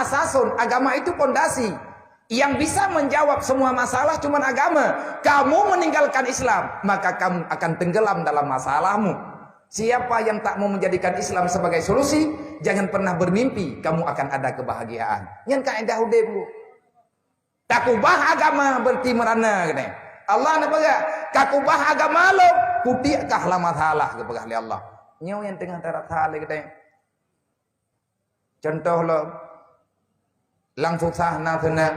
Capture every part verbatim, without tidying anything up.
Asasun, agama itu pondasi. Yang bisa menjawab semua masalah cuma agama. Kamu meninggalkan Islam, maka kamu akan tenggelam dalam masalahmu. Siapa yang tak mau menjadikan Islam sebagai solusi, jangan pernah bermimpi kamu akan ada kebahagiaan. Nyan kaedah udeb, Bu. Takubah agama berarti merana keunoe. Allah neupeugah, "Kakubah agama lôn, kutiek kah lam masalah," geupeugah lé Allah. Nyoe nyang teungoh tarasa lé geutanyoe. Contoh lom, lam susah na seunang.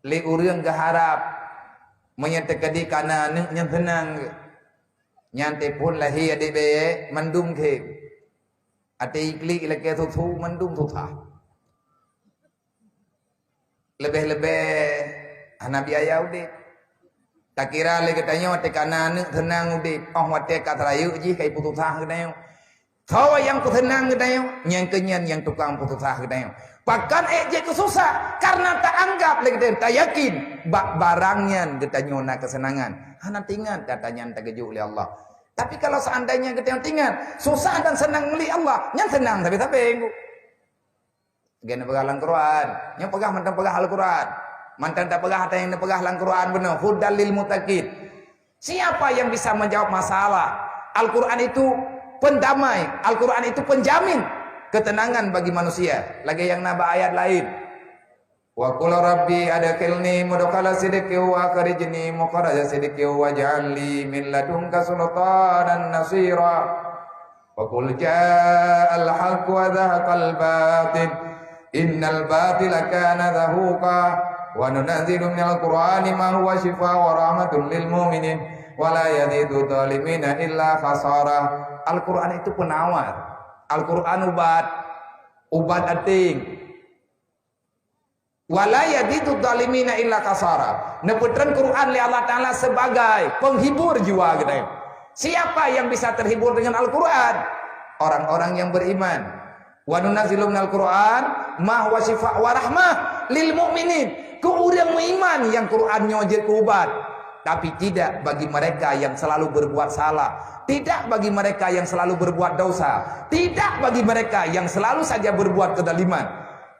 Lé ureuëng geuharab, meunyoe teukeudi kana aneuëk nyan seunang geuh. Nyan teupon lahé adik bèe mandum khém. Até iklik ilakée susu mandum susah. Leubeh-leubeh hana biaya udeb. Takira lé geutanyoe watée kana aneuëk seunang udeb, óh watée ka seurayeuk jih ka ipeususah geutanyoe. Soe nyang peuseunang geutanyoe? Nyang keunyan nyang tukang peususah geutanyoe. Pakon ék jeuet keu susah? Karena taanggab lé geutanyoe, tayakin bak barang nyan geutanyoe na keuseunangan. Hana teuingat kata nyan tageujok lé Allah. Tapi kalau seandainya geutanyoe teuingat, susah dan seunang milék Allah, nyan seunang sabe-sabe. Geuneuk peugah lam Quran. Nyoe peugah mantong peugah Al-Quran. Mantong tapeugah ata nyang neupeugah lam Quran bunoe, hudal lil muttaqin. Siapa yang bisa menjawab masalah? Al-Quran itu pendamai, Al-Quran itu penjamin ketenangan bagi manusia. Lagée nyang na bak ayat laén. Wa qul rabbi adkhilni mudkhala sidqin wa akhrijni mukhraja sidqin waj'al li min ladunka sultanan nasira. Wa qul ja'al haqq wa zahaqal batil, innal batila kana zahuqa. Wa nunazzilu minal qur'ani ma huwa syifa wa rahmatul lil mu'minin, wa la yazidu zalimina illa khasara. Al-Quran itu penawar. Al-Quran ubat. Ubat ating. Wa la yazidu zalimina illa khasara. Neupeutreun Quran lé Allah Taala sebagai penghibur jiwa geutanyoe. Siapa yang bisa terhibur dengan Al-Quran? Orang-orang yang beriman. Wa nunazzilu minal Quran ma huwa syifa wa rahmah lil mu'minin. Keu ureuëng meuiman nyang Quran nyoe jeuet keu ubat. Tapi tidak bagi mereka yang selalu berbuat salah, tidak bagi mereka yang selalu berbuat dosa, tidak bagi mereka yang selalu saja berbuat kezaliman.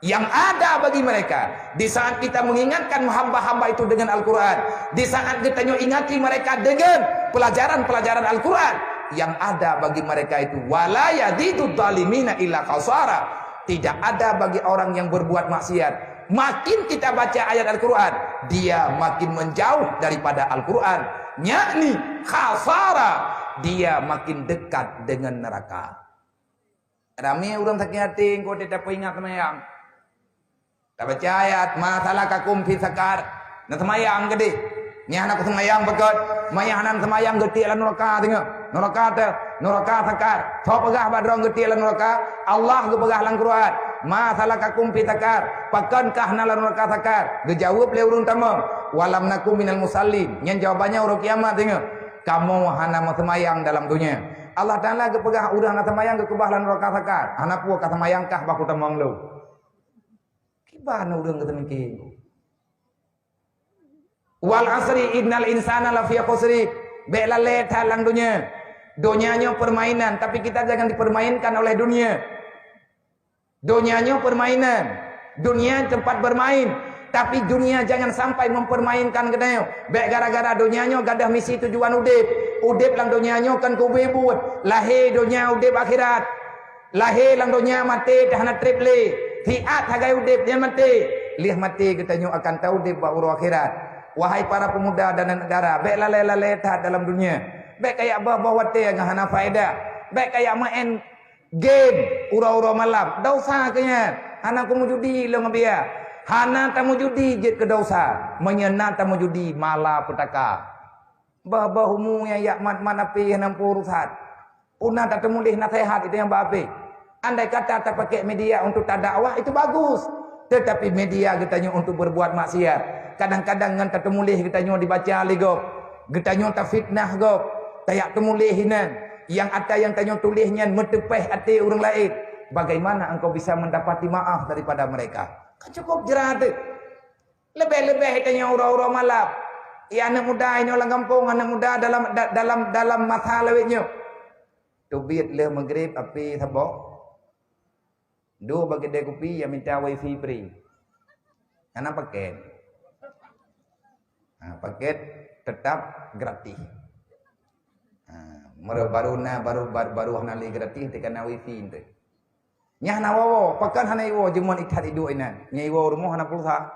Yang ada bagi mereka, di saat kita mengingatkan hamba-hamba itu dengan Al-Quran, di saat geutanyoe ingati mereka dengan pelajaran-pelajaran Al-Quran, yang ada bagi mereka itu, "Wa la yazidu zalimina illa khasara." Tidak ada bagi orang yang berbuat maksiat. Makin kita baca ayat Al-Quran, dia makin menjauh daripada Al-Quran. Yakni khasara, dia makin dekat dengan neraka. Ramé ureuëng sakét até engkau teutab peuingat seumayang. Tabaca ayat, "Ma salakakum fi saqar?" Neuseumayang keudeh. Nyan hana kuseumayang beukot, manyah hana seumayang geutiek lam nuraka teungoh. Nuraka teuh, nuraka saqar. Soe peugah bak droe geutiek lam nuraka? Allah geupeugah lam Quran, "Ma salakakum fi saqar?" Pakon kah na lam nuraka saqar? Geujaweueb lé ureuëng tamong, "Wa lam naku minal musallin." Nyan jawabannya uroe kiamat teungoh. Kamoe hana meuseumayang dalam dunia. Allah Taala geupeugah ureuëng hana seumayang geukeubah lam nuraka saqar. Hana peue ka seumayang kah bak kutamong lôn. Kiban ureuëng geuteumiké. "Wal asri innal insana lafi khusri." Bék lalé that lam dunia. Dunia nyoe permainan, tapi kita jangan dipermainkan oleh dunia. Dunia nyoe permainan. Dunia tempat bermain, tapi dunia jangan sampai mempermainkan geutanyoe. Bék gara-gara dunia nyoe gadoh misi tujuan udeb. Udeb lam dunia nyoe kon keu ubé buet. Lahé dunia, udeb akhirat. Lahé lam donya, maté dah hana treb lé. Siat sagai udeb nyan maté. Lheueh maté geutanyoe akan taudeb bak uroe akhirat. Wahai para pemuda dan aneuk dara, bék lalée-lalée that dalam dunia. Bék kayak boh-boh watée nyang hana faedah. Bék kayak maén game uroe-uroe malam. Dosa keu nyan. Hana keu meujudi lôn ngon biya. Hana tameujudi jeuet keu dosa. Meunyoe na tameujudi, mala peutaka. Bah-bah umu nyang yak mat-mat api hana muphom that. Puna tateumuléh naseuhat itu nyang bah api. Andai kata tapakék media untuk tadakwah, itu bagus. Tetapi media geutanyoe untuk berbuat maksiat. Kadang-kadang ngon tateumuléh geutanyoe dibaca lé gob. Geutanyoe tafitnah gob. Tayak teumuléh inan. Nyang ata nyang tanyoe tuléh nyan meuteupéh até ureuëng laén. Bagaimana engkau bisa mendapati maaf daripada mereka? Kan cukup jeurat teuh. Leubeh-leubeh tanyoe uroe-uroe malam. Ya, aneuk muda inoe lam gampông, aneuk muda dalam, da-, dalam, dalam masa lawét nyoe. Teubiet lheueh Maghrib api saboh. Duek bak keudè kupi, ya mita wifi free. Hana paket. Ha, paket tetap gratis. Ha, meureuh baru na, baru, baru, baru hana lé gratis, teuka na wifi ente. Nyan hana woe-woe, pakon hana iwoe, jeumon ithat iduek inan. Nyan iwoe rumoh hana pulsa.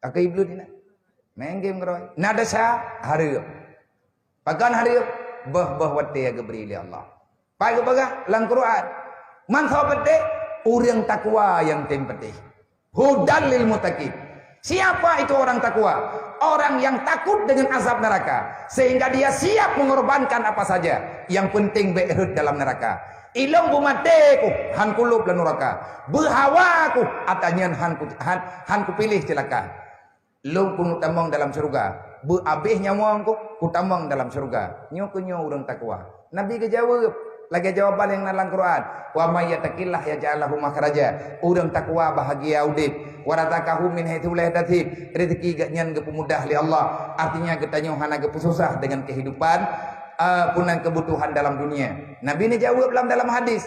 Akai iblis ni. Main game keurôi. Na desya, hareuem. Pakon hareuem, beuh-beuh watèe geubri lé Allah. Pai geupeugah lam Quran. Man soe patéh? Ureueng takwa nyang tem patéh. Hudan lil muttaqin. Siapa itu orang takwa? Orang yang takut dengan azab neraka, sehingga dia siap mengorbankan apa saja. Yang penting bèk rhot dalam neraka. Ilôn beumaté kuh, han kulôb lam nuraka. Beuhawa kuh, ata nyan han ku, han, han kupiléh ceulaka. Lôn keuneuk tamong dalam syeuruga. Beuabéh nyawöng kuh, kutamong dalam syeuruga. Nyoe keuh nyoe ureueng takwa. Nabi geujaweueb lagèe jawaban nyang na lam Quran, "Wa may yattaqillaha yaj'al lahu makhraja." Ureueng takwa bahagia udép. "Wa razaqahu min haitsu la yahtasib." Rezeki geuh nyan geupeumudah lé Allah. Artinya geutanyoe hana geupeususah dengan kehidupan eh, peue nan keubutuhan dalam dunia. Nabi neujaweueb lam dalam hadis,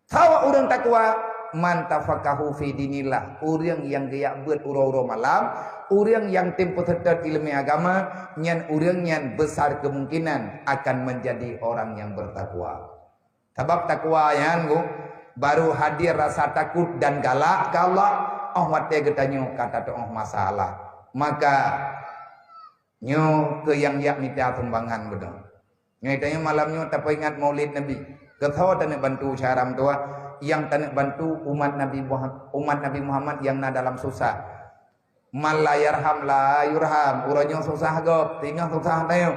sawa ureueng takwa, "Man tafaqahu fi dinillah," ureueng nyang geujak beuet uroe-uroe malam, ureueng nyang tem peuseutôt ileumèe agama, nyan ureueng nyan besar kemungkinan akan menjadi orang yang bertakwa. Sabab takwa nyan, Bu, baru hadir rasa takut dan galak keu Allah, óh watèe geutanyoe ka tateu'oh masalah. Maka, nyoe keuh nyang jak mita sumbangan beudôh. Nyoe tanyoe malam nyoe tapeuingat Maulid Nabi. Keu soe taneuk bantu syedara meutuwah? Nyang taneuk bantu umat Nabi Muha-, umat Nabi Muhammad nyang na dalam susah. Man la yarham la yurham. Uroe nyoe susah gob, singoh susah tanyoe.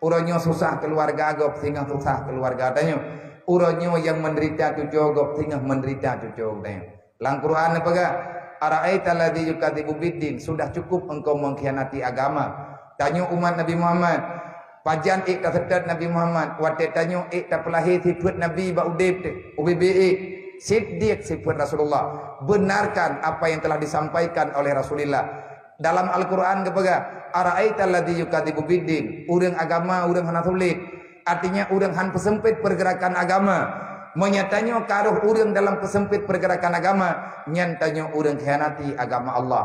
Uroe nyoe susah keuluwarga gob, singoh susah keuluwarga tanyoe. Uroe nyoe nyang menderita cucoe gob, singoh menderita cucoe tanyoe. Lam Quran neupeugah, "Ara'aital ladzi yukadzibu biddin," sudah cukup engkau mengkhianati agama. Tanyoe umat Nabi Muhammad, pajan ék taseutôt Nabi Muhammad, watèe tanyoe ék tapeulahé sifeuet Nabi bak udép teuh, ubé-bé ék, siddiq sifeuet Rasulullah, benarkan apa yang telah disampaikan oleh Rasulullah. Dalam Al-Quran geupeugah, "Ara'aital ladzi yukadzibu biddin," ureueng agama, ureueng hana sulet. Artinya, ureueng han peuseumpét peurgeurakan agama. Meunyoe tanyoe ka roh ureueng dalam peuseumpét peurgeurakan agama, nyan tanyoe ureueng khianati agama Allah.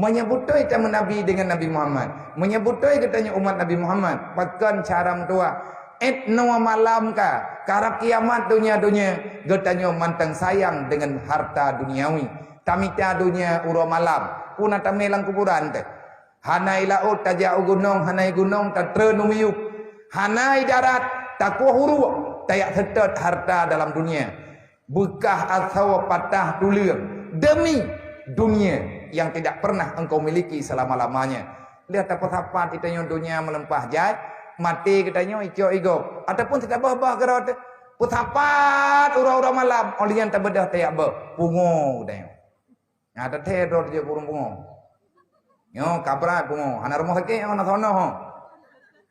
Meunyoe beutôi tameunabi deungon Nabi Muhammad, meunyoe beutôi geutanyoe umat Nabi Muhammad, pakon cara meutuwah? Ét nyoe malam ka, karab kiamat donya-donya, geutanyoe mantong sayang deungon harta duniawi. Tamita donya uroe malam, peue na tamé lam kuburan teuh. Hana i laôt tajak u gunong, hana i gunong tatreun u miyueb. Hana i darat takoh uruek, tajak seutôt harta dalam dunia. Beukah asoe patah tuleueng demi dunia yang tidak pernah engkau miliki selama-lamanya. Lheueh tapeusapat geutanyoe donya meulimpah jai, maté geutanyoe icok igob, ataupun teutabah-bah keudroe teuh. Peusapat uroe-uroe malam, óh lheueh nyan tabeudôh tajak beuh, pungo geutanyoe. Nah, teuthèe droe teuh jeuet ureueng pungo. Nyoe kabra pungo, hana rumoh sakét, hana sonoh.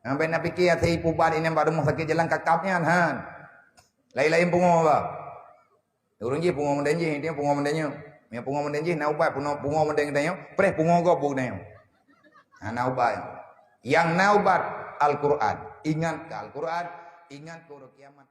Sampai na piké asai pubat inong bak rumoh sakét jalan kakab nyan, han. Laén-laén pungo bah. Ureueng jih pungo meudeh jih, dia pungo meudeh nyoe. Meunyoe pungo meudeh jih na ubat, pungo, pungo meudeh geutanyoe, preh pungo gob bu geutanyoe. Hana ubat. Nyang na ubat Al-Quran. Ingat keu Al-Quran, ingat keu uroe kiamat.